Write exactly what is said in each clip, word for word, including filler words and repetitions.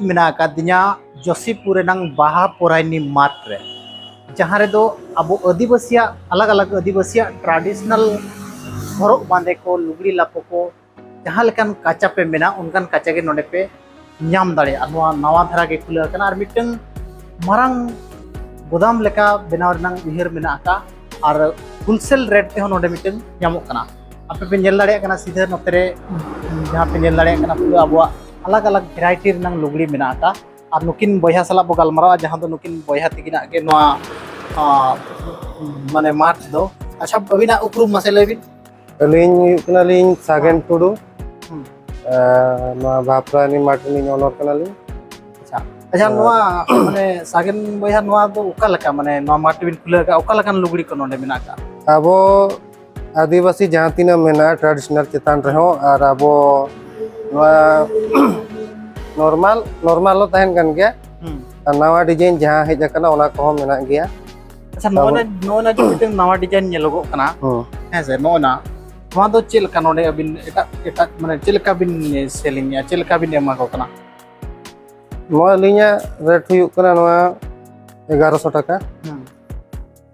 ᱢᱮᱱᱟᱜ ᱟᱠᱟᱫᱤᱧᱟ ᱡᱳᱥᱤᱯᱩᱨ ᱨᱮᱱᱟᱝ ᱵᱟᱦᱟ ᱯᱚᱨᱟᱭᱱᱤ ᱢᱟᱴᱷ ᱨᱮ, ᱡᱟᱦᱟᱸ ᱨᱮᱫᱚ ᱟᱵᱚ ᱟᱹᱫᱤᱵᱟᱹᱥᱤᱭᱟᱜ, ᱟᱞᱟᱜᱽ ᱟᱞᱟᱜᱽ ᱟᱹᱫᱤᱵᱟᱹᱥᱤᱭᱟᱜ traditional ᱦᱚᱨᱚᱜ ᱵᱟᱸᱫᱮ ᱠᱚ, ᱞᱩᱜᱽᱲᱤ ᱞᱟᱯᱚ ᱠᱚ, ᱡᱟᱦᱟᱸ ᱞᱮᱠᱟᱱ ᱠᱟᱪᱟ ᱯᱮ ᱢᱮᱱᱟ, ᱚᱱᱠᱟᱱ ᱠᱟᱪᱟ ᱜᱮ ᱱᱚᱰᱮ ᱯᱮ ᱧᱟᱢ ᱫᱟᱲᱮᱭᱟᱜᱼᱟ᱾ ᱱᱚᱣᱟ ᱱᱟᱣᱟ ᱫᱷᱟᱨᱟ ᱜᱮ ᱠᱷᱩᱞᱟᱹᱣ ᱟᱠᱟᱱᱟ ᱟᱨ ᱢᱤᱫᱴᱟᱝ ᱢᱟᱨᱟᱝ ᱜᱩᱫᱟᱢ ᱞᱮᱠᱟ ᱵᱮᱱᱟᱣ ᱨᱮᱱᱟᱜ ᱩᱭᱦᱟᱹᱨ ᱢᱮᱱᱟᱜ ᱟᱠᱟᱫ ᱟᱨ wholesale rate ᱛᱮᱦᱚᱸ ᱱᱚᱰᱮ ᱢᱤᱫᱴᱟᱝ ᱧᱟᱢᱚᱜ ᱠᱟᱱᱟ᱾ ᱟᱯᱮ ᱯᱮ ᱧᱮᱞ ᱫᱟᱲᱮᱭᱟᱜ ᱠᱟᱱᱟ ᱥᱤᱫᱷᱟᱹ ᱱᱚᱛᱮ ᱨᱮ, ᱡᱟᱦᱟᱸ ᱯᱮ ᱧᱮᱞ ᱫᱟᱲᱮᱭᱟᱜ ᱠᱟᱱᱟ, ᱯᱩᱨᱟᱹ ᱟᱵᱚᱣᱟᱜ ᱟᱞᱟᱜᱽ ᱟᱞᱟᱜᱽ variety ᱨᱮᱱᱟᱜ ᱞᱩᱜᱽᱲᱤ ᱢᱮᱱᱟᱜ ᱟᱠᱟᱫ᱾ ᱟᱨ ᱱᱩᱠᱤᱱ ᱵᱚᱭᱦᱟ ᱥᱟᱞᱟᱜ ᱵᱚ ᱜᱟᱞᱢᱟᱨᱟᱣᱟ, ᱡᱟᱦᱟᱸ ᱫᱚ ᱱᱩᱠᱤᱱ ᱵᱚᱭᱦᱟ ᱛᱟᱹᱠᱤᱱᱟᱜ ᱜᱮ ᱱᱚᱣᱟ, ᱟᱸ, ᱢᱟᱱᱮ ᱢᱟᱴᱷ ᱫᱚ᱾ ᱟᱪᱪᱷᱟ, ᱟᱹᱵᱤᱱᱟᱜ ᱩᱯᱨᱩᱢ ᱢᱟᱥᱮ ᱞᱟᱹᱭ ᱵᱤᱱ᱾ ᱟᱹᱞᱤᱧ ᱦᱩᱭᱩᱜ ᱠᱟᱱᱟᱞᱤᱧ ᱥᱟᱜᱮᱱ ᱦᱮᱸ᱾ ᱴᱩᱰᱩ᱾ ᱦᱩᱸ᱾ ᱟᱨ ᱱᱚᱣᱟ ᱵᱟᱦᱟ ᱯᱚᱨᱟᱭᱱᱤ ᱢᱟᱴᱷ ᱨᱤᱱᱤᱡ owner ᱠᱟᱱᱟᱞᱤᱧ᱾ ᱟᱪᱪᱷᱟ, ᱟᱪᱪᱷᱟ, ᱟᱨ ᱱᱚᱣᱟ ᱢᱟᱱᱮ ᱥᱟᱜᱮᱱ ᱵᱚᱭᱦᱟ, ᱱᱚᱣᱟ ᱫᱚ ᱚᱠᱟ ᱞᱮᱠᱟ, ᱢᱟᱱᱮ ᱱᱚᱣᱟ ᱢᱟᱴᱷ ᱵᱤᱱ ᱠᱷᱩᱞᱟᱹᱣ ᱟᱠᱟᱫᱼᱟ, ᱚᱠᱟ ᱞᱮᱠᱟᱱ ᱞᱩᱜᱽᱲᱤ ᱠᱚ ᱱᱚᱰᱮ ᱢᱮᱱᱟᱜ ᱟᱠᱟᱫᱼᱟ? ᱟᱵᱚ ᱟᱹᱫᱤᱵᱟᱹᱥᱤ ᱡᱟᱦᱟᱸ ᱛᱤᱱᱟᱹᱜ ᱢᱮᱱᱟᱜᱼᱟ, traditional ᱪᱮᱛᱟᱱ ᱨᱮᱦᱚᱸ, ᱟᱨ ᱟᱵᱚ ᱱᱚᱣᱟ normal, normal ᱦᱚᱸ ᱛᱟᱦᱮᱱ ᱠᱟᱱ ᱜᱮᱭᱟ᱾ ᱦᱩᱸ᱾ ᱟᱨ ᱱᱟᱣᱟ design ᱡᱟᱦᱟᱸ ᱦᱮᱡ ᱟᱠᱟᱱᱟ, ᱚᱱᱟ ᱠᱚᱦᱚᱸ ᱢᱮᱱᱟᱜ ᱜᱮᱭᱟ᱾ ᱟᱪᱪᱷᱟ, ᱱᱚᱜᱼᱚᱭ ᱟᱵᱚ ᱱᱟ-, ᱱᱚᱜᱼᱚᱭ ᱱᱟ ᱡᱮ ᱢᱤᱫᱴᱟᱝ ᱱᱟᱣᱟ design ᱧᱮᱞᱚᱜᱚᱜ ᱠᱟᱱᱟ, ᱦᱩᱸ᱾ ᱦᱮᱸ ᱥᱮ, ᱱᱚᱜᱼᱚᱭ ᱱᱟ, ᱱᱚᱣᱟ ᱫᱚ ᱪᱮᱫ ᱞᱮᱠᱟ ᱱᱚᱰᱮ ᱟᱹᱵᱤᱱ ᱮᱴᱟᱜ, ᱮᱴᱟᱜ, ᱢᱟᱱᱮ ᱪᱮᱫ ᱞᱮᱠᱟ ᱵᱤᱱ selling ᱮᱜᱼᱟ, ᱪᱮᱫ ᱞᱮᱠᱟ ᱵᱤᱱ ᱮᱢᱟ ᱠᱚ ᱠᱟᱱᱟ? ᱱᱚᱣᱟ ᱟᱹᱞᱤᱧᱟᱜ rate ᱦᱩᱭᱩᱜ ᱠᱟᱱᱟ ᱱᱚᱣᱟ ᱮᱜᱟᱨᱚᱥᱚ ᱴᱟᱠᱟ᱾ ᱦᱩᱸ᱾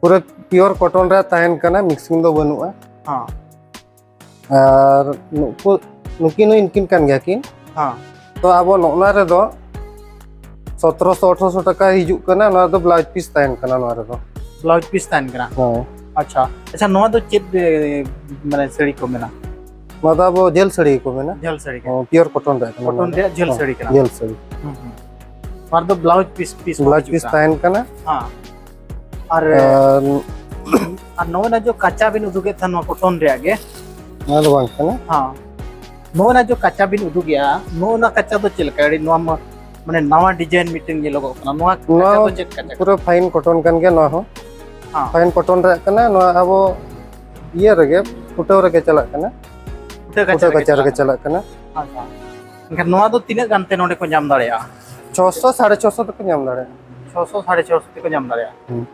ᱯᱩᱨᱟᱹ pure cotton ᱨᱮ ᱛᱟᱦᱮᱱ ᱠᱟᱱᱟ, mixing ᱫᱚ ᱵᱟᱹᱱᱩᱜᱼᱟ᱾ ᱦᱚᱸ᱾ ᱟᱨ ᱱᱩᱠᱩ, ᱱᱩᱠᱤᱱ ᱦᱚᱸ ᱤᱱᱠᱤᱱ ᱠᱟᱱ ᱜᱮᱭᱟ ᱠᱤᱱ᱾ ᱦᱚᱸ᱾ ᱛᱚ ᱟᱵᱚ ᱱᱚᱜᱼᱱᱟ ᱨᱮᱫᱚ ᱥᱚᱛᱨᱚᱥᱚ ᱟᱴᱷᱨᱚᱥᱚ ᱴᱟᱠᱟ ᱦᱤᱡᱩᱜ ᱠᱟᱱᱟ, ᱱᱚᱣᱟ ᱫᱚ blouse piece ᱛᱟᱦᱮᱱ ᱠᱟᱱᱟ ᱱᱚᱣᱟ ᱨᱮᱫᱚ᱾ Blouse piece ᱛᱟᱦᱮᱱ ᱠᱟᱱᱟ? ᱦᱮᱸ᱾ ᱟᱪᱪᱷᱟ, ᱟᱪᱪᱷᱟ, ᱱᱚᱣᱟ ᱫᱚ ᱪᱮᱫ, ᱮ, ᱢᱟᱱᱮ ᱥᱟᱹᱲᱤ ᱠᱚ ᱢᱮᱱᱟ? ᱱᱚᱣᱟ ᱫᱚ ᱟᱵᱚ ᱡᱷᱟᱹᱞ ᱥᱟᱹᱲᱤ ᱠᱚ ᱢᱮᱱᱟ᱾ ᱡᱷᱟᱹᱞ ᱥᱟᱹᱲᱤ ᱠᱟᱱᱟ? ᱦᱚᱸ, pure cotton ᱨᱮᱭᱟᱜ ᱠᱟᱱᱟ ᱠᱚᱴᱚᱱ ᱱᱚᱣᱟ ᱫᱚ᱾ ᱨᱮᱭᱟᱜ ᱡᱷᱟᱹᱞ ᱦᱚᱸ, ᱥᱟᱹᱲᱤ ᱠᱟᱱᱟ᱾ ᱡᱷᱟᱹᱞ ᱥᱟᱹᱲᱤ᱾ ᱦᱩᱸ, ᱦᱩᱸ᱾ ᱱᱚᱣᱟ ᱨᱮᱫᱚ blouse piece, piece ᱠᱚ blouse ᱦᱤᱡᱩᱜ piece ᱠᱟᱱᱟ᱾ ᱛᱟᱦᱮᱱ ᱠᱟᱱᱟ᱾ ᱦᱮᱸ᱾ ᱟᱨ, ᱟᱨ ᱟᱨ ᱱᱚᱜᱼᱚᱭ ᱱᱟ ᱡᱚ ᱠᱟᱪᱟ ᱵᱤᱱ ᱩᱫᱩᱜᱮᱫ ᱛᱟᱦᱮᱱ, ᱱᱚᱣᱟ ᱠᱚᱴᱚᱱ ᱨᱮᱭᱟᱜ ᱜᱮ? ᱱᱚᱣᱟ ᱫᱚ ᱵᱟᱝ ᱠᱟᱱᱟ᱾ ᱦᱮᱸ᱾ ᱱᱚᱜᱼᱚᱭ ᱱᱟ ᱡᱚ ᱠᱟᱪᱟ ᱵᱤᱱ ᱩᱫᱩᱜᱮᱜᱼᱟ, ᱱᱚᱜᱼᱚᱭ ᱱᱟ ᱠᱟᱪᱟ ᱫᱚ ᱪᱮᱫ ᱞᱮᱠᱟ? ᱟᱹᱰᱤ ᱱᱚᱣᱟ ᱢᱟ, ᱢᱟᱱᱮ ᱱᱟᱣᱟ design ᱢᱤᱫᱴᱮᱱ ᱧᱮᱞᱚᱜᱚᱜ ᱠᱟᱱᱟ᱾ ᱱᱚᱣᱟ ᱱᱚᱣᱟ ᱠᱟᱪᱟ ᱫᱚ ᱦᱚᱸ ᱪᱮᱫ ᱠᱟᱪᱟ ᱠᱟᱱᱟ? ᱯᱩᱨᱟᱹ fine cotton ᱠᱟᱱ ᱜᱮᱭᱟ ᱱᱚᱣᱟ ᱦᱚᱸ᱾ ᱦᱮᱸ᱾ Fine cotton ᱨᱮᱭᱟᱜ ᱠᱟᱱᱟ᱾ ᱱᱚᱣᱟ ᱟᱵᱚ ᱤᱭᱟᱹ ᱨᱮᱜᱮ, ᱯᱷᱩᱴᱟᱹᱣ ᱨᱮᱜᱮ ᱪᱟᱞᱟᱜ ᱠᱟᱱᱟ᱾ ᱯᱷᱩᱴᱟᱹᱣ ᱠᱟᱪᱟ ᱯᱷᱩᱴᱟᱹᱣ ᱨᱮᱜᱮ ᱠᱟᱪᱟ ᱨᱮᱜᱮ ᱪᱟᱞᱟᱜ ᱪᱟᱞᱟᱜ ᱠᱟᱱᱟ᱾ ᱟᱪᱪᱷᱟ᱾ ᱮᱱᱠᱷᱟᱱ ᱱᱚᱣᱟ ᱫᱚ ᱛᱤᱱᱟᱹᱜ ᱜᱟᱱ ᱛᱮ ᱱᱚᱰᱮ ᱠᱚ ᱧᱟᱢ ᱫᱟᱲᱮᱭᱟᱜᱼᱟ? ᱪᱷᱚᱥᱚ, ᱥᱟᱲᱮ ᱪᱷᱚᱥᱚ ᱛᱮᱠᱚ ᱧᱟᱢ ᱫᱟᱲᱮᱭᱟᱜᱼᱟ᱾ ᱪᱷᱚᱥᱚ, ᱥᱟᱲᱮ ᱪᱷᱚᱥᱚ ᱛᱮᱠᱚ ᱧᱟᱢ ᱫᱟᱲᱮᱭᱟᱜᱼᱟ᱾ ᱦᱩᱸ᱾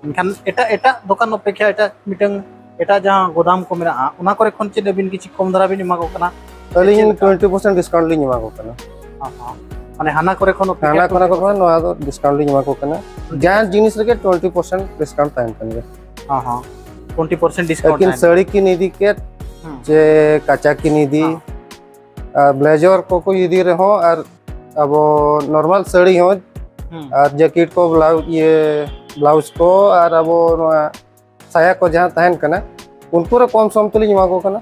ᱮᱱᱠᱷᱟᱱ ᱮᱴᱟᱜ, ᱮᱴᱟᱜ ᱫᱚᱠᱟᱱ ᱚᱯᱮᱠᱷᱟ ᱮᱴᱟᱜ ᱢᱤᱫᱴᱟᱝ, ᱮᱴᱟᱜ ᱡᱟᱦᱟᱸ ᱜᱳᱫᱟᱢ ᱠᱚ ᱢᱮᱱᱟᱜᱼᱟ, ᱚᱱᱟ ᱠᱚᱨᱮ ᱠᱷᱚᱱ ᱪᱮᱫ ᱟᱹᱵᱤᱱ ᱠᱤᱪᱷᱩ ᱠᱚᱢ ᱫᱷᱟᱨᱟ ᱵᱤᱱ ᱮᱢᱟ ᱠᱚ ᱠᱟᱱᱟ? ᱟᱹᱞᱤᱧ ᱪᱮᱫ ᱞᱮᱠᱟ? Twenty percent discount ᱞᱤᱧ ᱮᱢᱟ ᱠᱚ ᱠᱟᱱᱟ᱾ ᱦᱚᱸ, ᱦᱚᱸ᱾ ᱢᱟᱱᱮ ᱦᱟᱱᱟ ᱠᱚᱨᱮ ᱠᱷᱚᱱ ᱚᱯᱮ ᱦᱟᱱᱟ ᱠᱷᱚᱱ ᱠᱚ ᱱᱚᱣᱟ ᱫᱚ ᱰᱤᱥᱠᱟᱣᱩᱱᱴ ᱞᱤᱧ ᱮᱢᱟ ᱠᱚ ᱠᱟᱱᱟ᱾ ᱡᱟᱦᱟᱸ ᱡᱤᱱᱤᱥ ᱨᱮᱜᱮ ᱴᱩᱭᱮᱱᱴᱤ ᱯᱟᱨᱥᱮᱱᱴ ᱰᱤᱥᱠᱟᱣᱩᱱᱴ ᱛᱟᱦᱮᱱ ᱠᱟᱱ ᱜᱮᱭᱟ᱾ ᱦᱚᱸ, ᱦᱚᱸ᱾ ᱴᱩᱭᱮᱱᱴᱤ ᱯᱟᱨᱥᱮᱱᱴ ᱰᱤᱥᱠᱟᱣᱩᱱᱴ ᱞᱮᱠᱤᱱ ᱛᱟᱦᱮᱱ ᱥᱟᱹᱲᱤ ᱠᱤᱱ ᱤᱫᱤ ᱠᱮᱫ, ᱦᱩᱸ᱾ ᱪᱮ ᱠᱟᱪᱟ ᱠᱤᱱ ᱤᱫᱤ, ᱦᱚᱸ᱾ ᱟᱨ ᱵᱞᱮᱡᱚᱨ ᱠᱚᱠᱚ ᱤᱫᱤ ᱨᱮᱦᱚᱸ, ᱟᱨ ᱟᱵᱚ ᱱᱚᱨᱢᱟᱞ ᱥᱟᱹᱲᱤ ᱦᱚᱸ, ᱦᱩᱸ᱾ ᱟᱨ ᱡᱮᱠᱮᱴ ᱠᱚ, ᱵᱞᱟᱩᱡᱽ, ᱤᱭᱟᱹ, ᱵᱞᱟᱩᱡᱽ ᱠᱚ, ᱟᱨ ᱟᱵᱚ ᱱᱚᱣᱟ ᱥᱟᱭᱟ ᱠᱚ ᱡᱟᱦᱟᱸ ᱛᱟᱦᱮᱱ ᱠᱟᱱᱟ, ᱩᱱᱠᱩ ᱨᱮ ᱠᱚᱢ ᱥᱚᱢ ᱛᱮᱞᱤᱧ ᱮᱢᱟ ᱠᱚ ᱠᱟᱱᱟ᱾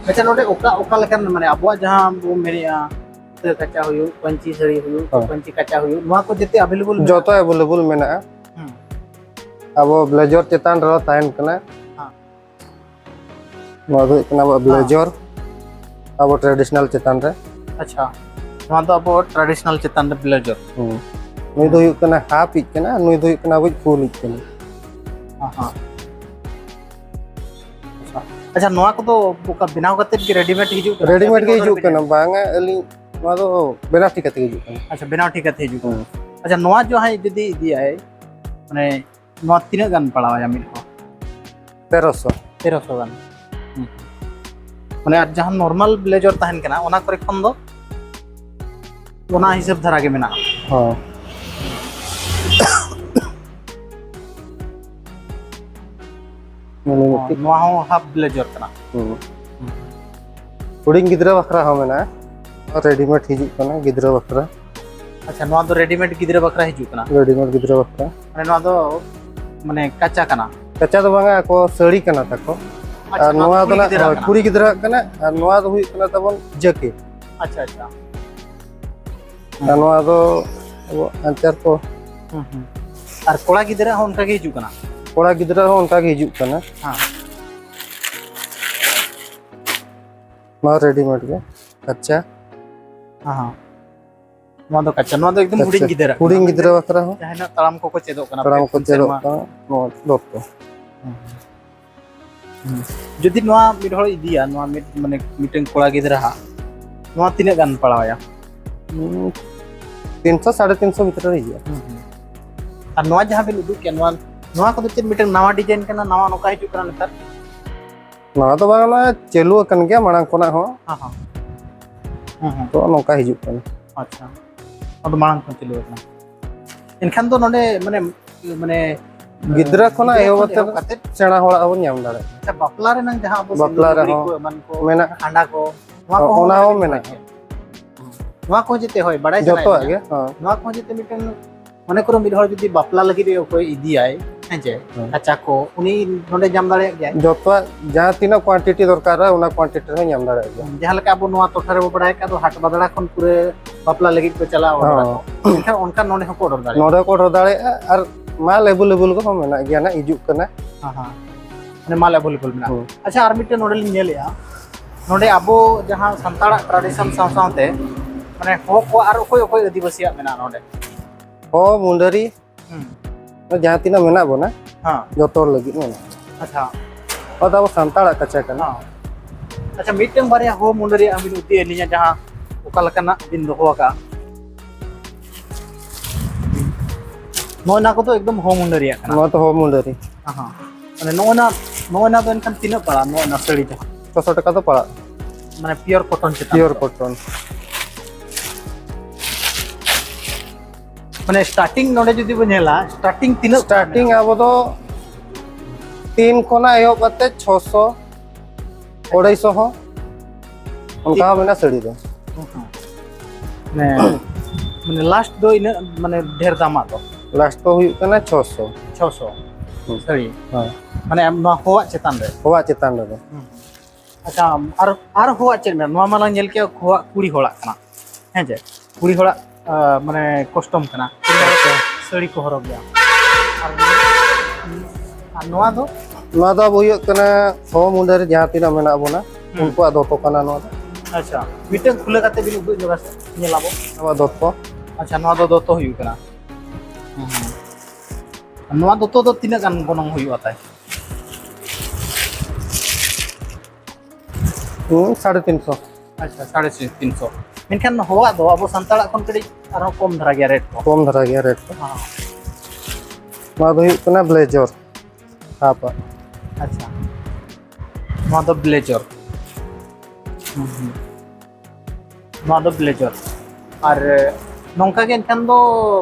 ᱟᱪᱪᱷᱟ, ᱱᱚᱰᱮ ᱚᱠᱟ, ᱚᱠᱟ ᱞᱮᱠᱟᱱ, ᱢᱟᱱᱮ, ᱟᱵᱚᱣᱟᱜ ᱡᱟᱦᱟᱸ ᱵᱚ ᱢᱮᱱᱮᱜᱼᱟ, ᱥᱮ ᱠᱟᱪᱟ ᱦᱩᱭᱩᱜ, ᱯᱟᱹᱧᱪᱤ ᱥᱟᱹᱲᱤ ᱦᱩᱭᱩᱜ, ᱦᱳᱭ᱾ ᱯᱟᱹᱧᱪᱤ ᱠᱟᱪᱟ ᱦᱩᱭᱩᱜ, ᱱᱚᱣᱟ ᱠᱚ ᱡᱚᱛᱚ ᱮᱵᱮᱞᱮᱵᱚᱞ ᱢᱮᱱᱟᱜᱼᱟ? ᱡᱚᱛᱚ ᱮᱵᱮᱞᱮᱵᱚᱞ ᱢᱮᱱᱟᱜᱼᱟ᱾ ᱦᱩᱸ᱾ ᱟᱵᱚ ᱵᱞᱮᱡᱚᱨ ᱪᱮᱛᱟᱱ ᱨᱮᱦᱚᱸ ᱛᱟᱦᱮᱱ ᱠᱟᱱᱟ᱾ ᱦᱮᱸ᱾ ᱱᱚᱣᱟ ᱫᱚ ᱦᱩᱭᱩᱜ ᱠᱟᱱᱟ ᱟᱵᱚᱣᱟᱜ ᱦᱮᱸ᱾ ᱵᱞᱮᱡᱚᱨ, ᱟᱵᱚ ᱴᱨᱟᱰᱤᱥᱚᱱᱟᱞ ᱪᱮᱛᱟᱱ ᱨᱮ᱾ ᱟᱪᱪᱷᱟ, ᱱᱚᱣᱟ ᱫᱚ ᱟᱵᱚ ᱴᱨᱟᱰᱤᱥᱚᱱᱟᱞ ᱪᱮᱛᱟᱱ ᱨᱮ ᱵᱞᱮᱡᱚᱨ᱾ ᱦᱩᱸ᱾ ᱱᱩᱭ ᱫᱚ ᱦᱩᱭᱩᱜ ᱠᱟᱱᱟ ᱦᱟᱯ ᱤᱡ ᱠᱟᱱᱟ, ᱱᱩᱭ ᱫᱚ ᱦᱩᱭᱩᱜ ᱠᱟᱱᱟ ᱟᱵᱚᱭᱤᱡ ᱯᱷᱩᱞ ᱤᱡ ᱠᱟᱱᱟ᱾ ᱦᱮᱸ, ᱦᱮᱸ᱾ ᱟᱪᱪᱷᱟ, ᱟᱪᱪᱷᱟ, ᱱᱚᱣᱟ ᱠᱚᱫᱚ ᱚᱠᱟ ᱵᱮᱱᱟᱣ ᱠᱟᱛᱮᱫ ᱜᱮ ᱨᱮᱰᱤᱢᱮᱰ ᱦᱤᱡᱩᱜ ᱠᱟᱱᱟ? ᱨᱮᱰᱤᱢᱮᱰ ᱥᱮ ᱜᱮ ᱦᱤᱡᱩᱜ ᱠᱟᱱᱟ, ᱵᱟᱝᱟ, ᱟᱹᱞᱤᱧ ᱱᱚᱣᱟ ᱫᱚ ᱵᱮᱱᱟᱣ ᱴᱷᱤᱠ ᱠᱟᱛᱮ ᱜᱮ ᱦᱤᱡᱩᱜ ᱠᱟᱱᱟ᱾ ᱟᱪᱪᱷᱟ, ᱵᱮᱱᱟᱣ ᱴᱷᱤᱠ ᱠᱟᱛᱮ ᱦᱤᱡᱩᱜ ᱠᱟᱱᱟ᱾ ᱦᱩᱸ᱾ ᱟᱪᱪᱷᱟ, ᱱᱚᱣᱟ ᱡᱟᱦᱟᱸᱭ ᱡᱩᱫᱤ ᱤᱫᱤᱭᱟᱭ, ᱢᱟᱱᱮ, ᱱᱚᱣᱟ ᱛᱤᱱᱟᱹᱜ ᱜᱟᱱ ᱯᱟᱲᱟᱣᱟᱭᱟ ᱢᱤᱫ ᱦᱚᱲ? ᱛᱮᱨᱚᱥᱚ᱾ ᱛᱮᱨᱚᱥᱚ ᱜᱟᱱ᱾ ᱦᱩᱸ᱾ ᱢᱟᱱᱮ, ᱟᱨ ᱡᱟᱦᱟᱸ ᱱᱚᱨᱢᱟᱞ ᱵᱞᱮᱡᱚᱨ ᱛᱟᱦᱮᱱ ᱠᱟᱱᱟ, ᱚᱱᱟ ᱠᱚᱨᱮ ᱠᱷᱚᱱ ᱫᱚ ᱚᱱᱟ ᱦᱤᱥᱟᱹᱵ ᱫᱷᱟᱨᱟ ᱜᱮ ᱢᱮᱱᱟᱜᱼᱟ᱾ ᱦᱚᱸ᱾ ᱢᱟᱱᱮ ᱚ, ᱢᱤᱫᱴᱤᱡ ᱱᱚᱣᱟ ᱦᱚᱸ ᱦᱟᱯ ᱵᱞᱮᱡᱚᱨ ᱠᱟᱱᱟ᱾ ᱦᱩᱸ᱾ ᱦᱩᱸ᱾ ᱦᱩᱰᱤᱧ ᱜᱤᱫᱽᱨᱟᱹ ᱵᱟᱠᱷᱨᱟ ᱦᱚᱸ ᱢᱮᱱᱟᱜᱼᱟ, ᱨᱮᱰᱤᱢᱮᱰ ᱦᱤᱡᱩᱜ ᱠᱟᱱᱟ ᱜᱤᱫᱽᱨᱟᱹ ᱵᱟᱠᱷᱨᱟ᱾ ᱟᱪᱪᱷᱟ, ᱱᱚᱣᱟ ᱫᱚ ᱨᱮᱰᱤᱢᱮᱰ ᱜᱤᱫᱽᱨᱟᱹ ᱵᱟᱠᱷᱨᱟ ᱦᱤᱡᱩᱜ ᱠᱟᱱᱟ? ᱨᱮᱰᱤᱢᱮᱰ ᱜᱤᱫᱽᱨᱟᱹ ᱵᱟᱠᱷᱨᱟ᱾ ᱢᱟᱱᱮ ᱱᱚᱣᱟ ᱫᱚ, ᱢᱟᱱᱮ, ᱠᱟᱪᱟ ᱠᱟᱱᱟ? ᱠᱟᱪᱟ ᱫᱚ ᱵᱟᱝᱟ, ᱟᱠᱚ ᱥᱟᱹᱲᱤ ᱠᱟᱱᱟ ᱛᱟᱠᱚ᱾ ᱟᱪᱪᱷᱟ, ᱟᱨ ᱱᱚᱣᱟ ᱱᱚᱣᱟ ᱫᱚ ᱠᱩᱲᱤ ᱱᱟᱜ, ᱜᱤᱫᱽᱨᱟᱹ ᱦᱳᱭ, ᱠᱟᱱᱟ? ᱠᱩᱲᱤ ᱜᱤᱫᱽᱨᱟᱹᱣᱟᱜ ᱠᱟᱱᱟ, ᱟᱨ ᱱᱚᱣᱟ ᱫᱚ ᱦᱩᱭᱩᱜ ᱠᱟᱱᱟ ᱛᱟᱵᱚᱱ ᱡᱮᱠᱮᱴ᱾ ᱟᱪᱪᱷᱟ, ᱟᱪᱪᱷᱟ᱾ ᱟᱨ ᱱᱚᱣᱟ ᱫᱚ ᱟᱵᱚ ᱟᱧᱪᱟᱨ ᱠᱚ᱾ ᱦᱩᱸ, ᱦᱩᱸ᱾ ᱟᱨ ᱠᱚᱲᱟ ᱜᱤᱫᱽᱨᱟᱹ ᱦᱚᱸ ᱚᱱᱠᱟ ᱜᱮ ᱦᱤᱡᱩᱜ ᱠᱟᱱᱟ? ᱠᱚᱲᱟ ᱜᱤᱫᱽᱨᱟᱹ ᱦᱚᱸ ᱚᱱᱠᱟ ᱜᱮ ᱦᱤᱡᱩᱜ ᱠᱟᱱᱟ᱾ ᱦᱮᱸ᱾ ᱱᱚᱣᱟ ᱨᱮᱰᱤᱢᱮᱰ ᱜᱮ, ᱠᱟᱪᱟ᱾ ᱦᱮᱸ, ᱦᱮᱸ᱾ ᱱᱚᱣᱟ ᱫᱚ ᱠᱟᱪᱟ, ᱱᱚᱣᱟ ᱫᱚ ᱮᱠᱫᱚᱢ ᱦᱩᱰᱤᱧ ᱠᱟᱪᱟ᱾ ᱜᱤᱫᱽᱨᱟᱹ᱾ ᱦᱩᱰᱤᱧ ᱜᱤᱫᱽᱨᱟᱹ ᱵᱟᱠᱷᱨᱟ ᱦᱚᱸ᱾ ᱡᱟᱦᱟᱸᱭ ᱱᱟᱜ ᱛᱟᱲᱟᱢ ᱠᱚᱠᱚ ᱪᱮᱫᱚᱜ ᱠᱟᱱᱟ, ᱛᱟᱲᱟᱢ ᱯᱮ ᱠᱚ ᱯᱩᱱ ᱪᱮᱫᱚᱜ ᱥᱮᱨᱢᱟ᱾ ᱠᱟᱱᱟ, ᱱᱚᱣᱟ ᱫᱚᱨᱠᱟᱨ᱾ ᱦᱩᱸ, ᱦᱩᱸ᱾ ᱡᱩᱫᱤ ᱱᱚᱣᱟ ᱢᱤᱫ ᱦᱚᱲ ᱤᱫᱤᱭᱟ, ᱱᱚᱣᱟ ᱢᱤᱫ, ᱢᱟᱱᱮ, ᱢᱤᱫᱴᱮᱱ ᱠᱚᱲᱟ ᱜᱤᱫᱽᱨᱟᱹ ᱦᱟᱸᱜ, ᱱᱚᱣᱟ ᱛᱤᱱᱟᱹᱜ ᱜᱟᱱ ᱯᱟᱲᱟᱣᱟᱭᱟ? ᱦᱩᱸ, ᱛᱤᱱᱥᱚ, ᱥᱟᱲᱮ ᱛᱤᱱᱥᱚ ᱵᱷᱤᱛᱨᱤ ᱨᱮ ᱦᱤᱡᱩᱜᱼᱟ᱾ ᱦᱩᱸ, ᱦᱩᱸ᱾ ᱟᱨ ᱱᱚᱣᱟ ᱡᱟᱦᱟᱸ ᱵᱤᱱ ᱩᱫᱩᱜ ᱠᱮᱫ, ᱱᱚᱣᱟ, ᱱᱚᱣᱟ ᱠᱚᱫᱚ ᱪᱮᱫ ᱢᱤᱫᱴᱮᱱ ᱱᱟᱣᱟ ᱰᱤᱡᱟᱭᱤᱱ ᱠᱟᱱᱟ, ᱱᱟᱣᱟ ᱱᱚᱝᱠᱟ ᱦᱤᱡᱩᱜ ᱠᱟᱱᱟ ᱱᱮᱛᱟᱨ? ᱱᱚᱣᱟ ᱫᱚ ᱵᱟᱝ, ᱚᱱᱟ ᱪᱟᱹᱞᱩ ᱟᱠᱟᱱ ᱜᱮᱭᱟ ᱢᱟᱲᱟᱝ ᱠᱷᱚᱱᱟᱜ ᱦᱚᱸ᱾ ᱦᱚᱸ, ᱦᱚᱸ᱾ ᱦᱩᱸ, ᱦᱩᱸ᱾ ᱛᱚ, ᱱᱚᱝᱠᱟ ᱦᱤᱡᱩᱜ ᱠᱟᱱᱟ᱾ ᱟᱪᱪᱷᱟ, ᱟᱫᱚ ᱢᱟᱲᱟᱝ ᱠᱷᱚᱱ ᱪᱟᱹᱞᱩ ᱟᱠᱟᱱᱟ᱾ ᱮᱱᱠᱷᱟᱱ ᱫᱚ ᱱᱚᱰᱮ ᱢᱟᱱᱮ, ᱢᱟᱱᱮ ᱜᱤᱫᱽᱨᱟᱹ ᱠᱷᱚᱱᱟᱜ ᱜᱤᱫᱽᱨᱟᱹ ᱮᱦᱚᱵ ᱠᱷᱚᱱ ᱠᱟᱛᱮ ᱮᱦᱚᱵ ᱠᱟᱛᱮ ᱥᱮᱬᱟ ᱦᱚᱲᱟᱜ ᱦᱚᱸᱵᱚᱱ ᱧᱟᱢ ᱫᱟᱲᱮᱭᱟᱜᱼᱟ᱾ ᱟᱪᱪᱷᱟ, ᱵᱟᱯᱞᱟ ᱨᱮᱱᱟᱜ ᱡᱟᱦᱟᱸ ᱟᱵᱚ ᱵᱟᱯᱞᱟ ᱥᱤᱸᱫᱩᱨ ᱨᱮᱦᱚᱸ ᱠᱚ ᱮᱢᱟᱱ ᱠᱚ, ᱢᱮᱱᱟᱜᱼᱟ᱾ ᱠᱷᱟᱸᱰᱟ ᱠᱚ, ᱱᱚᱣᱟ ᱦᱚᱸ, ᱠᱚᱦᱚᱸ ᱚᱱᱟ ᱦᱚᱸ ᱢᱮᱱᱟᱜᱼᱟ᱾ ᱢᱮᱱᱟᱜᱼᱟ᱾ ᱱᱚᱣᱟ ᱠᱚᱦᱚᱸ ᱡᱮᱛᱮ ᱦᱳᱭ ᱵᱟᱲᱟᱭ ᱥᱟᱱᱟᱭᱮᱫ ᱡᱚᱛᱚᱣᱟᱜ ᱢᱮᱭᱟ᱾ ᱜᱮ, ᱦᱚᱸ᱾ ᱱᱚᱣᱟ ᱠᱚᱦᱚᱸ ᱡᱮᱛᱮ ᱢᱤᱫᱴᱮᱱ ᱢᱚᱱᱮ ᱠᱚᱨᱚ ᱢᱤᱫ ᱦᱚᱲ ᱡᱩᱫᱤ ᱵᱟᱯᱞᱟ ᱞᱟᱹᱜᱤᱫ ᱮ ᱚᱠᱚᱭ ᱤᱫᱤᱭᱟᱭ, ᱦᱮᱸ ᱪᱮ, ᱦᱮᱸ᱾ ᱠᱟᱪᱟ ᱠᱚ, ᱩᱱᱤ ᱱᱚᱰᱮ ᱧᱟᱢ ᱫᱟᱲᱮᱭᱟᱜ ᱜᱮᱭᱟᱭ? ᱡᱚᱛᱚᱣᱟᱜ ᱡᱟᱦᱟᱸ ᱛᱤᱱᱟᱹᱜ quantity ᱫᱚᱨᱠᱟᱨᱟ, ᱚᱱᱟ quantity ᱨᱮᱦᱚᱸ ᱧᱟᱢ ᱫᱟᱲᱮᱭᱟᱜ ᱜᱮᱭᱟ᱾ ᱡᱟᱦᱟᱸ ᱞᱮᱠᱟ ᱟᱵᱚ ᱱᱚᱣᱟ ᱴᱚᱴᱷᱟ ᱨᱮᱵᱚ ᱵᱟᱲᱟᱭ ᱟᱠᱟᱫ ᱫᱚ ᱦᱟᱴ ᱵᱟᱫᱽᱲᱟ ᱠᱷᱚᱱ ᱯᱩᱨᱟᱹ ᱵᱟᱯᱞᱟ ᱞᱟᱹᱜᱤᱫ ᱠᱚ ᱪᱟᱞᱟᱜᱼᱟ, order ᱦᱚᱸ᱾ ᱟᱠᱚ᱾ ᱢᱮᱱᱠᱷᱟᱱ ᱚᱱᱠᱟ ᱱᱚᱰᱮ ᱦᱚᱸᱠᱚ order ᱫᱟᱲᱮᱭᱟᱜᱼᱟ᱾ ᱱᱚᱰᱮ ᱠᱚ order ᱫᱟᱲᱮᱭᱟᱜᱼᱟ, ᱟᱨ ᱢᱟᱞ available ᱠᱚᱦᱚᱸ ᱢᱮᱱᱟᱜ ᱜᱮᱭᱟ, ᱱᱟᱜ ᱦᱤᱡᱩᱜ ᱠᱟᱱᱟ᱾ ᱦᱮᱸ, ᱦᱮᱸ᱾ ᱢᱟᱱᱮ ᱢᱟᱞ available ᱢᱮᱱᱟᱜᱼᱟ᱾ ᱦᱩᱸ᱾ ᱟᱪᱪᱷᱟ, ᱟᱨ ᱢᱤᱫᱴᱮᱱ ᱱᱚᱰᱮ ᱞᱤᱧ ᱧᱮᱞᱮᱜᱼᱟ, ᱱᱚᱰᱮ ᱟᱵᱚ ᱡᱟᱦᱟᱸ ᱥᱟᱱᱛᱟᱲᱟᱜ tradition ᱥᱟᱶ ᱥᱟᱶᱛᱮ ᱢᱟᱱᱮ ᱦᱚᱲ ᱠᱚ ᱟᱨ ᱚᱠᱚᱭ ᱚᱠᱚᱭ ᱟᱹᱫᱤᱵᱟᱹᱥᱤᱭᱟᱜ ᱢᱮᱱᱟᱜᱼᱟ ᱱᱚᱰᱮ? ᱦᱚᱸ, ᱢᱩᱱᱰᱟᱹᱨᱤ᱾ ᱦᱩᱸ᱾ ᱡᱟᱦᱟᱸ ᱛᱤᱱᱟᱹᱜ ᱢᱮᱱᱟᱜ ᱵᱚᱱᱟ, ᱦᱮᱸ᱾ ᱡᱚᱛᱚ ᱞᱟᱹᱜᱤᱫ ᱢᱮᱱᱟᱜᱼᱟ᱾ ᱟᱪᱪᱷᱟ᱾ ᱚᱱᱟ ᱫᱚ ᱟᱵᱚ ᱥᱟᱱᱛᱟᱲᱟᱜ ᱠᱟᱪᱟ ᱠᱟᱱᱟ᱾ ᱦᱮᱸ᱾ ᱟᱪᱪᱷᱟ, ᱢᱤᱫᱴᱮᱱ ᱵᱟᱨᱭᱟ ᱦᱚᱸ ᱢᱩᱱᱰᱟᱹᱨᱤᱭᱟᱜ ᱵᱤᱱ ᱩᱫᱩᱜ ᱟᱹᱞᱤᱧᱟ, ᱡᱟᱦᱟᱸ ᱚᱠᱟ ᱞᱮᱠᱟᱱᱟᱜ ᱵᱤᱱ ᱫᱚᱦᱚ ᱟᱠᱟᱫᱼᱟ? ᱱᱚᱜᱼᱚᱭ ᱱᱚᱣᱟ ᱠᱚᱫᱚ ᱮᱠᱫᱚᱢ ᱦᱚᱸ ᱢᱩᱱᱰᱟᱹᱨᱤᱭᱟᱜ ᱠᱟᱱᱟ᱾ ᱱᱚᱣᱟ ᱫᱚ ᱦᱚᱸ ᱢᱩᱱᱰᱟᱹᱨᱤ᱾ ᱦᱮᱸ, ᱦᱮᱸ᱾ ᱢᱟᱱᱮ ᱱᱚᱜᱼᱚᱭ ᱱᱟ-, ᱱᱚᱜᱼᱚᱭ ᱱᱟ ᱫᱚ ᱮᱱᱠᱷᱟᱱ ᱛᱤᱱᱟᱹᱜ ᱯᱟᱲᱟᱜᱼᱟ, ᱱᱚᱜᱼᱚᱭ ᱱᱟ ᱥᱟᱹᱲᱤ ᱡᱟᱦᱟᱸ? ᱪᱷᱚᱥᱚ ᱴᱟᱠᱟ ᱫᱚ ᱯᱟᱲᱟᱜᱼᱟ᱾ ᱢᱟᱱᱮ pure cotton ᱪᱮᱛᱟᱱ pure ᱨᱮ? Cotton᱾ ᱢᱟᱱᱮ starting ᱱᱚᱰᱮ ᱡᱩᱫᱤ ᱵᱚᱱ ᱧᱮᱞᱟ, starting ᱛᱤᱱᱟᱹᱜ ᱠᱷᱚᱱᱟᱜ starting ᱢᱮᱱᱟᱜᱼᱟ? ᱟᱵᱚ ᱫᱚ ᱛᱤᱱ ᱠᱷᱚᱱᱟᱜ ᱮᱦᱚᱵ ᱠᱟᱛᱮ ᱪᱷᱚᱥᱚ, ᱟᱲᱟᱭᱥᱚ ᱦᱚᱸ ᱚᱱᱠᱟ ᱦᱚᱸ ᱢᱮᱱᱟᱜᱼᱟ ᱥᱟᱹᱲᱤ ᱫᱚ᱾ ᱦᱮᱸ᱾ ᱢᱟᱱᱮ, ᱢᱟᱱᱮ last ᱫᱚ ᱤᱱᱟᱹᱜ ᱢᱟᱱᱮ ᱰᱷᱮᱨ ᱫᱟᱢᱟᱜ ᱫᱚ? Last ᱫᱚ ᱦᱩᱭᱩᱜ ᱠᱟᱱᱟ ᱪᱷᱚᱥᱚ᱾ ᱪᱷᱚᱥᱚ ᱦᱩᱸ᱾ ᱥᱟᱹᱲᱤ? ᱦᱮᱸ᱾ ᱢᱟᱱᱮ ᱱᱚᱣᱟ ᱦᱚᱣᱟᱜ ᱪᱮᱛᱟᱱ ᱨᱮ? ᱦᱚᱣᱟᱜ ᱪᱮᱛᱟᱱ ᱨᱮᱫᱚ᱾ ᱦᱩᱸ᱾ ᱟᱪᱪᱷᱟ, ᱟᱨ, ᱟᱨ ᱦᱚᱣᱟᱜ ᱪᱮᱫ ᱢᱮᱱᱟᱜᱼᱟ? ᱱᱚᱣᱟ ᱢᱟᱞᱟᱝ ᱧᱮᱞ ᱠᱮᱜᱼᱟ ᱦᱚᱣᱟᱜ ᱠᱩᱲᱤ ᱦᱚᱲᱟᱜ ᱠᱟᱱᱟ, ᱦᱮᱸ ᱪᱮ? ᱠᱩᱲᱤ ᱦᱚᱲᱟᱜ, ᱟ, ᱢᱟᱱᱮ costume ᱠᱟᱱᱟ᱾ ᱠᱩᱲᱤ ᱦᱚᱲᱟᱜ ᱥᱟᱹᱲᱤ ᱠᱚ ᱦᱚᱨᱚᱜ ᱜᱮᱭᱟ᱾ ᱟᱨ, ᱟᱨ ᱱᱚᱣᱟ ᱫᱚ? ᱱᱚᱣᱟ ᱫᱚ ᱟᱵᱚ ᱦᱩᱭᱩᱜ ᱠᱟᱱᱟ ᱦᱚᱦᱚ ᱢᱩᱱᱰᱟᱹᱨᱤ ᱡᱟᱦᱟᱸ ᱛᱤᱱᱟᱹᱜ ᱢᱮᱱᱟᱜ ᱵᱚᱱᱟ, ᱦᱩᱸ᱾ ᱩᱱᱠᱩᱣᱟᱜ ᱫᱚᱛᱚ ᱠᱟᱱᱟ ᱱᱚᱣᱟ ᱫᱚ᱾ ᱟᱪᱪᱷᱟ, ᱢᱤᱫᱴᱟᱝ ᱠᱷᱩᱞᱟᱹ ᱠᱟᱛᱮ ᱵᱤᱱ ᱩᱫᱩᱜ ᱧᱚᱜᱟ ᱥᱮ, ᱧᱮᱞ ᱟᱵᱚ᱾ ᱱᱚᱣᱟ ᱫᱚᱛᱚ᱾ ᱟᱪᱪᱷᱟ, ᱱᱚᱣᱟ ᱫᱚ ᱫᱚᱛᱚ ᱦᱩᱭᱩᱜ ᱠᱟᱱᱟ᱾ ᱦᱩᱸ, ᱦᱩᱸ᱾ ᱱᱚᱣᱟ ᱫᱚᱛᱚ ᱫᱚ ᱛᱤᱱᱟᱹᱜ ᱜᱟᱱ ᱜᱚᱱᱚᱝ ᱦᱩᱭᱩᱜᱼᱟ ᱛᱟᱭ? ᱦᱩᱸ, ᱥᱟᱲᱮ ᱛᱤᱱᱥᱚ᱾ ᱟᱪᱪᱷᱟ, ᱥᱟᱲᱮ ᱛᱤᱱᱥᱚ᱾ ᱢᱮᱱᱠᱷᱟᱱ ᱦᱚᱲᱟᱜ ᱫᱚ ᱟᱵᱚ ᱥᱟᱱᱛᱟᱲᱟᱜ ᱠᱷᱚᱱ ᱠᱟᱹᱴᱤᱡ ᱟᱨᱦᱚᱸ ᱠᱚᱢ ᱫᱷᱟᱨᱟ ᱜᱮᱭᱟ rate ᱠᱚ᱾ ᱠᱚᱢ ᱫᱷᱟᱨᱟ ᱜᱮᱭᱟ rate ᱠᱚ᱾ ᱦᱚᱸ᱾ ᱱᱚᱣᱟ ᱫᱚ ᱦᱩᱭᱩᱜ ᱠᱟᱱᱟ blazer, half ᱟᱜ᱾ ᱟᱪᱪᱷᱟ, ᱱᱚᱣᱟ ᱫᱚ blazer᱾ ᱦᱩᱸ, ᱦᱩᱸ᱾ ᱱᱚᱣᱟ ᱫᱚ ᱵᱞᱮᱡᱚᱨ᱾ ᱟᱨ ᱱᱚᱝᱠᱟ ᱜᱮ ᱮᱱᱠᱷᱟᱱ ᱫᱚ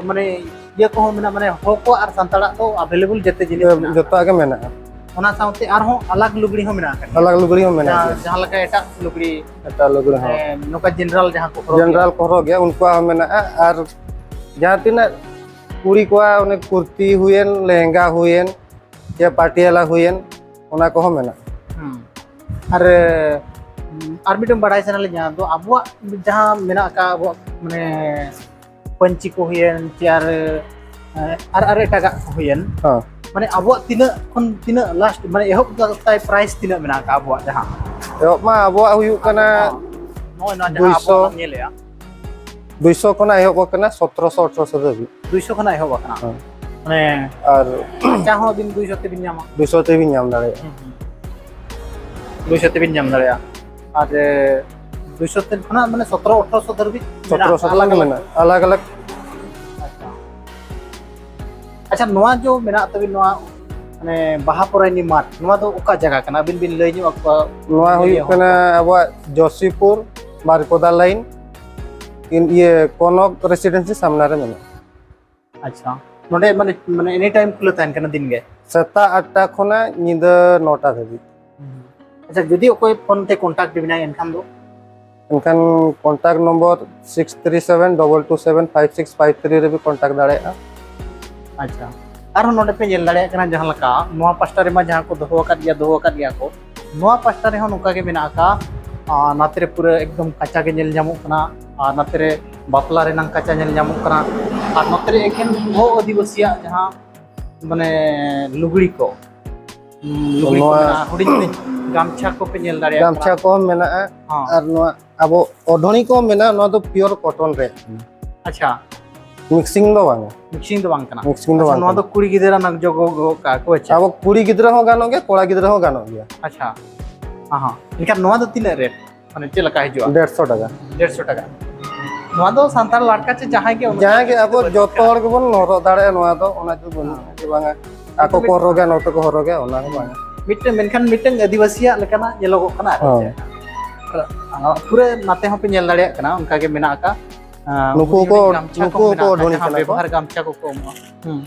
ᱢᱟᱱᱮ ᱤᱭᱟᱹ ᱠᱚᱦᱚᱸ ᱢᱮᱱᱟᱜᱼᱟ, ᱢᱟᱱᱮ ᱦᱚᱲ ᱠᱚ ᱟᱨ ᱥᱟᱱᱛᱟᱲᱟᱜ ᱫᱚ ᱟᱵᱮᱞᱮᱵᱚᱞ ᱡᱚᱛᱚ ᱡᱤᱱᱤᱥ ᱢᱮᱱᱟᱜᱼᱟ᱾ ᱡᱚᱛᱚᱣᱟᱜ ᱜᱮ ᱢᱮᱱᱟᱜᱼᱟ᱾ ᱚᱱᱟ ᱥᱟᱶᱛᱮ ᱟᱨᱦᱚᱸ ᱟᱞᱟᱜᱽ ᱞᱩᱜᱽᱲᱤ ᱦᱚᱸ ᱢᱮᱱᱟᱜ ᱟᱠᱟᱫ ᱜᱮᱭᱟ᱾ ᱟᱞᱟᱜᱽ ᱞᱩᱜᱽᱲᱤ ᱦᱚᱸ ᱢᱮᱱᱟᱜ ᱡᱟᱦᱟᱸ ᱜᱮᱭᱟ᱾ ᱡᱟᱦᱟᱸ ᱞᱮᱠᱟ ᱮᱴᱟᱜ ᱞᱩᱜᱽᱲᱤ ᱮᱴᱟᱜ ᱞᱩᱜᱽᱲᱤ ᱦᱚᱸ᱾ ᱮ, ᱱᱚᱝᱠᱟ ᱡᱮᱱᱟᱨᱟᱞ ᱡᱟᱦᱟᱸ ᱠᱚ ᱦᱚᱨᱚᱜ ᱡᱮᱱᱟᱨᱟᱞ ᱜᱮᱭᱟ᱾ ᱠᱚ ᱦᱚᱨᱚᱜ ᱜᱮᱭᱟ, ᱩᱱᱠᱩᱣᱟᱜ ᱦᱚᱸ ᱢᱮᱱᱟᱜᱼᱟ᱾ ᱟᱨ ᱡᱟᱦᱟᱸ ᱛᱤᱱᱟᱹᱜ ᱠᱩᱲᱤ ᱠᱚᱣᱟᱜ ᱚᱱᱮ ᱠᱩᱨᱛᱤ ᱦᱩᱭᱮᱱ, ᱞᱮᱦᱮᱝᱜᱟ ᱦᱩᱭᱮᱱ, ᱥᱮ ᱯᱟᱴᱤᱭᱟᱞᱟ ᱦᱩᱭᱮᱱ, ᱚᱱᱟ ᱠᱚᱦᱚᱸ ᱢᱮᱱᱟᱜᱼᱟ᱾ ᱦᱩᱸ᱾ ᱟᱨ ᱟᱨ ᱢᱤᱫᱴᱮᱱ ᱵᱟᱲᱟᱭ ᱥᱟᱱᱟ ᱞᱤᱧᱟ, ᱫᱚ ᱟᱵᱚᱣᱟᱜ ᱡᱟᱦᱟᱸ ᱢᱮᱱᱟᱜ ᱟᱠᱟᱫ ᱟᱵᱚᱣᱟᱜ ᱢᱟᱱᱮ ᱯᱟᱹᱧᱪᱤ ᱠᱚ ᱦᱩᱭᱮᱱ ᱪᱮ ᱟᱨ ᱟᱨ ᱟᱨ ᱮᱴᱟᱜᱟᱜ ᱠᱚ ᱦᱩᱭᱮᱱ, ᱦᱮᱸ᱾ ᱢᱟᱱᱮ ᱟᱵᱚᱣᱟᱜ ᱛᱤᱱᱟᱹᱜ ᱠᱷᱚᱱ ᱛᱤᱱᱟᱹᱜ ᱞᱟᱥᱴ ᱢᱟᱱᱮ ᱮᱦᱚᱵ ᱛᱟᱭ ᱯᱨᱟᱭᱤᱥ ᱛᱤᱱᱟᱹᱜ ᱢᱮᱱᱟᱜ ᱟᱠᱟᱫ ᱟᱵᱚᱣᱟᱜ ᱡᱟᱦᱟᱸ? ᱮᱦᱚᱵ ᱢᱟ ᱟᱵᱚᱣᱟᱜ ᱦᱩᱭᱩᱜ ᱠᱟᱱᱟ ᱱᱚᱜᱼᱚᱭ ᱱᱚᱣᱟ ᱡᱟᱦᱟᱸ ᱫᱩᱭᱥᱚ᱾ ᱟᱵᱚᱣᱟᱜ ᱵᱚᱱ ᱧᱮᱞᱮᱜᱼᱟ, ᱫᱩᱭᱥᱚ ᱠᱷᱚᱱᱟᱜ ᱮᱦᱚᱵ ᱟᱠᱟᱱᱟ ᱥᱚᱛᱨᱚᱥᱚ ᱟᱴᱷᱨᱚᱥᱚ ᱫᱷᱟᱹᱵᱤᱡ᱾ ᱫᱩᱭᱥᱚ ᱠᱷᱚᱱᱟᱜ ᱮᱦᱚᱵ ᱟᱠᱟᱱᱟ᱾ ᱦᱮᱸ᱾ ᱢᱟᱱᱮ ᱟᱨ ᱪᱟ ᱦᱚᱸ ᱟᱹᱵᱤᱱ ᱫᱩᱭᱥᱚ ᱛᱮᱵᱤᱱ ᱧᱟᱢᱟ᱾ ᱫᱩᱭᱥᱚ ᱛᱮᱵᱤᱱ ᱧᱟᱢ ᱫᱟᱲᱮᱭᱟᱜᱼᱟ᱾ ᱫᱩᱭᱥᱚ ᱛᱮᱵᱤᱱ ᱧᱟᱢ ᱫᱟᱲᱮᱭᱟᱜᱼᱟ᱾ ᱟᱨ ᱫᱩᱭᱥᱚ ᱛᱮ ᱠᱷᱚᱱᱟᱜ ᱢᱟᱱᱮ ᱥᱚᱛᱨᱚ ᱟᱴᱷᱨᱚᱥᱚ ᱫᱷᱟᱹᱵᱤᱡ ᱢᱮᱱᱟᱜᱼᱟ, ᱥᱚᱛᱨᱚᱥᱚ ᱟᱞᱟᱜᱽ ᱟᱞᱟᱜᱽ᱾ ᱢᱮᱱᱟᱜᱼᱟ, ᱟᱞᱟᱜᱽ ᱟᱞᱟᱜᱽ᱾ ᱟᱪᱪᱷᱟ, ᱱᱚᱣᱟ ᱡᱚ ᱢᱮᱱᱟᱜ ᱛᱟᱵᱤᱱ, ᱱᱚᱣᱟ ᱢᱟᱱᱮ ᱵᱟᱦᱟ ᱯᱚᱨᱟᱭᱱᱤ ᱢᱟᱴᱷ, ᱱᱚᱣᱟ ᱫᱚ ᱚᱠᱟ ᱡᱟᱭᱜᱟ ᱠᱟᱱᱟ? ᱟᱹᱵᱤᱱ ᱵᱤᱱ ᱞᱟᱹᱭ ᱧᱚᱜ ᱟᱠᱚᱣᱟ᱾ ᱱᱚᱣᱟ ᱧᱮᱧᱮᱞᱤᱭᱟᱹ ᱦᱩᱭᱩᱜ ᱦᱚᱲ ᱠᱟᱱᱟ ᱠᱚ᱾ ᱟᱵᱚᱣᱟᱜ ᱡᱚᱥᱤᱯᱩᱨ ᱵᱟᱨᱤᱯᱚᱫᱟ ᱞᱟᱭᱤᱱ, ᱤᱱ- ᱤᱭᱟᱹ ᱠᱚᱱᱚᱠ ᱨᱮᱥᱤᱰᱮᱱᱥᱤ ᱥᱟᱢᱱᱟ ᱨᱮ ᱢᱮᱱᱟᱜᱼᱟ᱾ ᱟᱪᱪᱷᱟ, ᱱᱚᱰᱮ ᱢᱟᱱᱮ ᱢᱟᱱᱮ ᱮᱱᱤ ᱴᱟᱭᱤᱢ ᱠᱷᱩᱞᱟᱹ ᱛᱟᱦᱮᱱ ᱠᱟᱱᱟ ᱫᱤᱱ ᱜᱮ? ᱥᱮᱛᱟᱜ ᱟᱴᱴᱟ ᱠᱷᱚᱱᱟᱜ ᱧᱤᱫᱟᱹ ᱱᱚᱴᱟ ᱫᱷᱟᱹᱵᱤᱡ᱾ ᱟᱪᱪᱷᱟ, ᱡᱩᱫᱤ ᱚᱠᱚᱭ ᱯᱷᱳᱱ ᱛᱮ ᱠᱚᱱᱴᱟᱠᱴ ᱵᱮᱱᱟᱭ ᱮᱱᱠᱷᱟᱱ ᱫᱚ? ᱮᱱᱠᱷᱟᱱ contact number six three seven double two seven five six five three ᱨᱮᱵᱤᱱ ᱠᱚᱱᱴᱟᱠᱴ ᱫᱟᱲᱮᱭᱟᱜᱼᱟ᱾ ᱱᱚᱣᱟ ᱢᱮᱱᱟᱜᱼᱟ, ᱦᱩᱰᱤᱧ ᱦᱩᱰᱤᱧ ᱜᱟᱢᱪᱷᱟ ᱠᱚᱯᱮ ᱧᱮᱞ ᱫᱟᱲᱮᱭᱟᱜ ᱜᱟᱢᱪᱷᱟ ᱠᱟᱱᱟ᱾ ᱠᱚᱦᱚᱸ ᱢᱮᱱᱟᱜᱼᱟ᱾ ᱦᱚᱸ᱾ ᱟᱨ ᱱᱚᱣᱟ ᱟᱵᱚ ᱚᱰᱷᱚᱱᱤ ᱠᱚᱦᱚᱸ ᱢᱮᱱᱟᱜᱼᱟ, ᱱᱚᱣᱟ ᱫᱚ ᱯᱤᱭᱳᱨ ᱠᱚᱴᱚᱱ ᱨᱮ᱾ ᱟᱪᱪᱷᱟ, ᱢᱤᱠᱥᱤᱝ ᱫᱚ ᱵᱟᱝ᱾ ᱢᱤᱠᱥᱤᱝ ᱫᱚ ᱵᱟᱝ ᱠᱟᱱᱟ᱾ ᱢᱤᱠᱥᱤᱝ ᱫᱚ ᱟᱪᱪᱷᱟ, ᱵᱟᱝ ᱱᱚᱣᱟ ᱠᱟᱱᱟ᱾ ᱫᱚ ᱠᱩᱲᱤ ᱜᱤᱫᱽᱨᱟᱹ ᱨᱮᱱᱟᱜ ᱡᱚᱜᱚ ᱜᱚ ᱠᱟ ᱠᱚ ᱟᱪᱪᱷᱟ᱾ ᱟᱵᱚ ᱠᱩᱲᱤ ᱜᱤᱫᱽᱨᱟᱹ ᱦᱚᱸ ᱜᱟᱱᱚᱜ ᱜᱮᱭᱟ, ᱠᱚᱲᱟ ᱜᱤᱫᱽᱨᱟᱹ ᱦᱚᱸ ᱜᱟᱱᱚᱜ ᱜᱮᱭᱟ᱾ ᱟᱪᱪᱷᱟ, ᱦᱚᱸ ᱦᱚᱸ᱾ ᱮᱱᱠᱷᱟᱱ ᱱᱚᱣᱟ ᱫᱚ ᱛᱤᱱᱟᱹᱜ ᱨᱮᱴ, ᱢᱟᱱᱮ ᱪᱮᱫ ᱞᱮᱠᱟ ᱦᱤᱡᱩᱜᱼᱟ? ᱰᱮᱲᱥᱚ ᱴᱟᱠᱟ᱾ ᱡᱟᱦᱟᱸᱭ ᱜᱮ ᱫᱚ ᱟᱵᱚ ᱵᱟᱹᱱᱩᱜ ᱡᱚᱛᱚ ᱠᱟᱜᱼᱟ᱾ ᱦᱚᱲ ᱜᱮᱵᱚᱱ ᱦᱚᱨᱚᱜ ᱫᱟᱲᱮᱭᱟᱜᱼᱟ ᱱᱚᱣᱟ ᱫᱚ, ᱚᱱᱟ ᱫᱚ ᱵᱟᱹᱱᱩᱜᱼᱟ ᱡᱮ ᱵᱟᱝᱟ ᱟᱠᱚ ᱠᱚ ᱦᱚᱨᱚᱜᱟ ᱱᱚᱛᱮ ᱠᱚ ᱦᱚᱨᱚᱜᱟ, ᱚᱱᱟ ᱦᱚᱸ ᱵᱟᱝᱟ᱾ ᱢᱤᱫᱴᱮᱱ, ᱢᱮᱱᱠᱷᱟᱱ ᱢᱤᱫᱴᱮᱱ ᱟᱹᱫᱤᱵᱟᱹᱥᱤᱭᱟᱜ ᱞᱮᱠᱟᱱᱟᱜ ᱧᱮᱞᱚᱜᱚᱜ ᱠᱟᱱᱟ ᱟᱨ ᱦᱳᱭ᱾ ᱪᱮᱫ᱾ ᱟᱨ ᱯᱩᱨᱟᱹ ᱱᱟᱛᱮ ᱦᱚᱸᱯᱮ ᱧᱮᱞ ᱫᱟᱲᱮᱭᱟᱜ ᱠᱟᱱᱟ, ᱚᱱᱠᱟᱜᱮ ᱢᱮᱱᱟᱜ ᱟᱠᱟᱫ᱾ ᱟᱸ, ᱱᱩᱠᱩ ᱦᱩᱰᱤᱧ ᱠᱚ, ᱦᱩᱰᱤᱧ ᱜᱟᱢᱪᱷᱟ ᱱᱩᱠᱩ ᱠᱚ ᱠᱚ ᱢᱮᱱᱟᱜ ᱟᱠᱟᱫ, ᱰᱷᱚᱱᱤ ᱡᱟᱦᱟᱸ ᱠᱟᱱᱟ ᱠᱚ᱾ ᱵᱮᱵᱚᱦᱟᱨ ᱜᱟᱢᱪᱷᱟ ᱠᱚᱠᱚ ᱮᱢᱚᱜᱼᱟ᱾ ᱦᱩᱸ᱾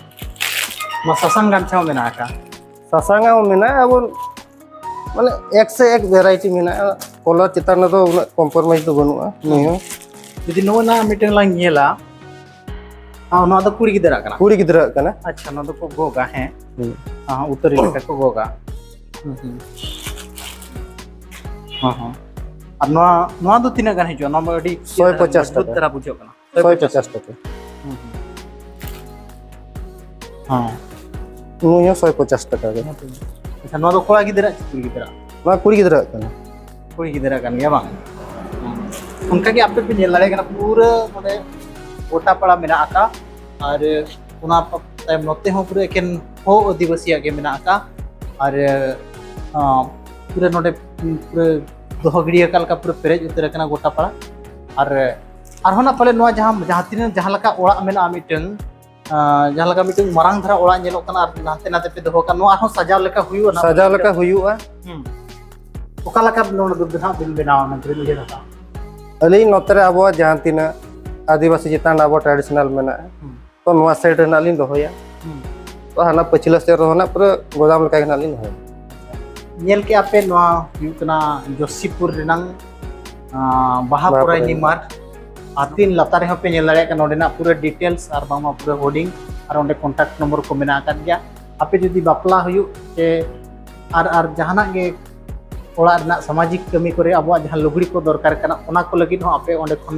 ᱱᱚᱣᱟ ᱥᱟᱥᱟᱝ ᱜᱟᱢᱪᱷᱟ ᱦᱚᱸ ᱢᱮᱱᱟᱜ ᱟᱠᱟᱫ᱾ ᱥᱟᱥᱟᱝᱟᱜ ᱦᱚᱸ ᱢᱮᱱᱟᱜᱼᱟ, ᱟᱵᱚ ᱢᱟᱱᱮ ᱮᱠ ᱥᱮ ᱮᱠ ᱵᱷᱮᱨᱟᱭᱴᱤ ᱢᱮᱱᱟᱜᱼᱟ᱾ ᱠᱚᱞᱟᱨ ᱪᱮᱛᱟᱱ ᱨᱮᱫᱚ ᱩᱱᱟᱹᱜ ᱠᱚᱢᱯᱨᱳᱢᱟᱭᱤᱡᱽ ᱫᱚ ᱵᱟᱹᱱᱩᱜᱼᱟ᱾ ᱱᱤᱭᱟᱹ ᱦᱚᱸ ᱡᱩᱫᱤ ᱱᱚᱜᱼᱚᱭ ᱱᱟ ᱢᱤᱫᱴᱟᱝ ᱞᱟᱝ ᱧᱮᱞᱟ, ᱟᱨ ᱱᱚᱣᱟ ᱫᱚ ᱠᱩᱲᱤ ᱜᱤᱫᱽᱨᱟᱹ ᱠᱟᱱᱟ᱾ ᱠᱩᱲᱤ ᱜᱤᱫᱽᱨᱟᱹ ᱠᱟᱱᱟ᱾ ᱟᱪᱪᱷᱟ, ᱱᱚᱣᱟ ᱫᱚᱠᱚ ᱜᱚᱜᱟ, ᱦᱮᱸ᱾ ᱦᱩᱸ᱾ ᱦᱚᱸ, ᱩᱛᱟᱹᱨᱤ ᱞᱮᱠᱟ ᱠᱚ ᱜᱚᱜᱟ᱾ ᱦᱩᱸ, ᱦᱩᱸ᱾ ᱦᱚᱸ, ᱦᱚᱸ᱾ ᱟᱨ ᱱᱚᱣᱟ, ᱱᱚᱣᱟ ᱫᱚ ᱛᱤᱱᱟᱹᱜ ᱜᱟᱱ ᱦᱤᱡᱩᱜᱼᱟ? ᱱᱚᱣᱟ ᱢᱟ ᱟᱹᱰᱤ ᱥᱚᱭ ᱯᱚᱪᱟᱥ ᱢᱚᱡᱽᱵᱩᱛ ᱴᱟᱠᱟ᱾ ᱫᱷᱟᱨᱟ ᱵᱩᱡᱷᱟᱹᱜ ᱠᱟᱱᱟ᱾ ᱥᱚᱭ ᱯᱚᱪᱟᱥ ᱴᱟᱠᱟ᱾ ᱦᱩᱸ, ᱦᱩᱸ᱾ ᱦᱚᱸ᱾ ᱱᱩᱭ ᱦᱚᱸ ᱥᱚᱭ ᱯᱚᱪᱟᱥ ᱴᱟᱠᱟ ᱜᱮ᱾ ᱟᱪᱪᱷᱟ, ᱱᱚᱣᱟ ᱫᱚ ᱠᱚᱲᱟ ᱜᱤᱫᱽᱨᱟᱹ ᱥᱮ ᱠᱩᱲᱤ ᱜᱤᱫᱽᱨᱟᱹ? ᱱᱚᱣᱟ ᱠᱩᱲᱤ ᱜᱤᱫᱽᱨᱟᱹᱣᱟᱜ ᱠᱟᱱᱟ᱾ ᱠᱩᱲᱤ ᱜᱤᱫᱽᱨᱟᱹ ᱠᱟᱱ ᱜᱮᱭᱟ ᱵᱟᱝ? ᱦᱩᱸ᱾ ᱚᱱᱠᱟ ᱜᱮ ᱟᱯᱮ ᱯᱮ ᱧᱮᱞ ᱫᱟᱲᱮᱭᱟᱜ ᱠᱟᱱᱟ, ᱯᱩᱨᱟᱹ ᱱᱚᱰᱮ ᱜᱚᱴᱟ ᱯᱟᱲᱟ ᱢᱮᱱᱟᱜ ᱟᱠᱟᱫ᱾ ᱟᱨ ᱚᱱᱟ ᱛᱟᱭᱚᱢ ᱱᱚᱛᱮ ᱦᱚᱸ ᱯᱩᱨᱟᱹ ᱮᱠᱮᱱ ᱦᱚ ᱟᱹᱫᱤᱵᱟᱹᱥᱤᱭᱟᱜ ᱜᱮ ᱢᱮᱱᱟᱜ ᱟᱠᱟᱫ᱾ ᱟᱨ, ᱟᱸ, ᱯᱩᱨᱟᱹ ᱱᱚᱰᱮ ᱯᱩᱨᱟᱹ ᱫᱚᱦᱚ ᱜᱤᱰᱤ ᱟᱠᱟᱫ ᱞᱮᱠᱟ ᱯᱩᱨᱟᱹ ᱯᱮᱨᱮᱡ ᱩᱛᱟᱹᱨ ᱟᱠᱟᱱᱟ ᱜᱚᱴᱟ ᱯᱟᱲᱟ᱾ ᱟᱨ ᱟᱨᱦᱚᱸ ᱱᱟᱜ ᱯᱟᱞᱮ ᱱᱚᱣᱟ ᱡᱟᱦᱟᱸ, ᱡᱟᱦᱟᱸ ᱛᱤᱱᱟᱹᱜ, ᱡᱟᱦᱟᱸ ᱞᱮᱠᱟ ᱚᱲᱟᱜ ᱢᱮᱱᱟᱜᱼᱟ ᱢᱤᱫᱴᱟᱝ, ᱟᱸ, ᱡᱟᱦᱟᱸ ᱞᱮᱠᱟ ᱢᱤᱫᱴᱟᱝ ᱢᱟᱨᱟᱝ ᱫᱷᱟᱨᱟ ᱚᱲᱟᱜ ᱧᱮᱞᱚᱜ ᱠᱟᱱᱟ ᱟᱨ ᱦᱟᱱᱛᱮ ᱱᱟᱛᱮ ᱯᱮ ᱫᱚᱦᱚ ᱠᱟᱜᱼᱟ, ᱱᱚᱣᱟ ᱦᱚᱸ ᱥᱟᱡᱟᱣ ᱞᱮᱠᱟ ᱦᱩᱭᱩᱜᱼᱟ ᱱᱟᱜ? ᱥᱟᱡᱟᱣ ᱞᱮᱠᱟ ᱦᱩᱭᱩᱜᱼᱟ᱾ ᱦᱩᱸ᱾ ᱚᱠᱟ ᱞᱮᱠᱟ ᱱᱚᱰᱮ ᱫᱚ ᱱᱟᱜ ᱵᱤᱱ ᱵᱮᱱᱟᱣᱟ ᱢᱮᱱᱛᱮ ᱵᱤᱱ ᱩᱭᱦᱟᱹᱨ ᱟᱠᱟᱫᱼᱟ? ᱟᱹᱞᱤᱧ ᱱᱚᱛᱮ ᱨᱮ ᱟᱵᱚᱣᱟᱜ ᱡᱟᱦᱟᱸ ᱛᱤᱱᱟᱹᱜ ᱟᱹᱫᱤᱵᱟᱹᱥᱤ ᱪᱮᱛᱟᱱ ᱨᱮ ᱟᱵᱚ traditional ᱢᱮᱱᱟᱜᱼᱟ, ᱦᱩᱸ᱾ ᱛᱚ ᱱᱚᱣᱟ side ᱨᱮ ᱱᱟᱜ ᱞᱤᱧ ᱫᱚᱦᱚᱭᱟ᱾ ᱦᱩᱸ᱾ ᱛᱚ ᱦᱟᱱᱟ ᱯᱟᱹᱪᱷᱞᱟᱹ side ᱨᱮᱦᱚᱸ ᱱᱟᱜ ᱯᱩᱨᱟᱹ ᱜᱚᱫᱟᱢ ᱞᱮᱠᱟ ᱜᱮ ᱱᱟᱜ ᱞᱤᱧ ᱫᱚᱦᱚᱭᱟ᱾ ᱧᱮᱞ ᱠᱮᱜᱼᱟ ᱯᱮ, ᱱᱚᱣᱟ ᱦᱩᱭᱩᱜ ᱠᱟᱱᱟ ᱡᱳᱥᱤᱯᱩᱨ ᱨᱮᱱᱟᱝ, ᱟᱸ, ᱵᱟᱦᱟ ᱵᱟᱦᱟ ᱯᱚᱨᱟᱭᱱᱤ ᱯᱚᱨᱟᱭᱱᱤ᱾ ᱢᱟᱴᱷ᱾ ᱟᱨ screen ᱞᱟᱛᱟᱨ ᱨᱮᱦᱚᱸ ᱯᱮ ᱧᱮᱞ ᱫᱟᱲᱮᱭᱟᱜ ᱠᱟᱱᱟ, ᱱᱚᱸᱰᱮᱱᱟᱜ ᱯᱩᱨᱟᱹ details ᱟᱨ ᱵᱟᱝᱢᱟ ᱯᱩᱨᱟᱹ hoarding ᱟᱨ ᱚᱸᱰᱮ contact number ᱠᱚ ᱢᱮᱱᱟᱜ ᱟᱠᱟᱫ ᱜᱮᱭᱟ᱾ ᱟᱯᱮ ᱡᱩᱫᱤ ᱵᱟᱯᱞᱟ ᱦᱩᱭᱩᱜ ᱥᱮ ᱟᱨ, ᱟᱨ ᱡᱟᱦᱟᱱᱟᱜ ᱜᱮ ᱚᱲᱟᱜ ᱨᱮᱱᱟᱜ ᱥᱟᱢᱟᱡᱤᱠ ᱠᱟᱹᱢᱤ ᱠᱚᱨᱮ ᱟᱵᱚᱣᱟᱜ ᱡᱟᱦᱟᱸ ᱞᱩᱜᱽᱲᱤ ᱠᱚ ᱫᱚᱨᱠᱟᱨ ᱠᱟᱱᱟ, ᱚᱱᱟ ᱠᱚ ᱞᱟᱹᱜᱤᱫ ᱦᱚᱸ ᱟᱯᱮ ᱚᱸᱰᱮ ᱠᱷᱚᱱ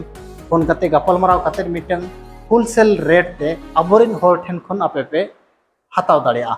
ᱯᱷᱳᱱ ᱠᱟᱛᱮ ᱜᱟᱯᱟᱞᱢᱟᱨᱟᱣ ᱠᱟᱛᱮ ᱢᱤᱫᱴᱟᱝ wholesale rate ᱛᱮ ᱟᱵᱚᱨᱮᱱ ᱦᱚᱲ ᱴᱷᱮᱱ ᱠᱷᱚᱱ ᱟᱯᱮ ᱯᱮ ᱦᱟᱛᱟᱣ ᱫᱟᱲᱮᱭᱟᱜᱼᱟ᱾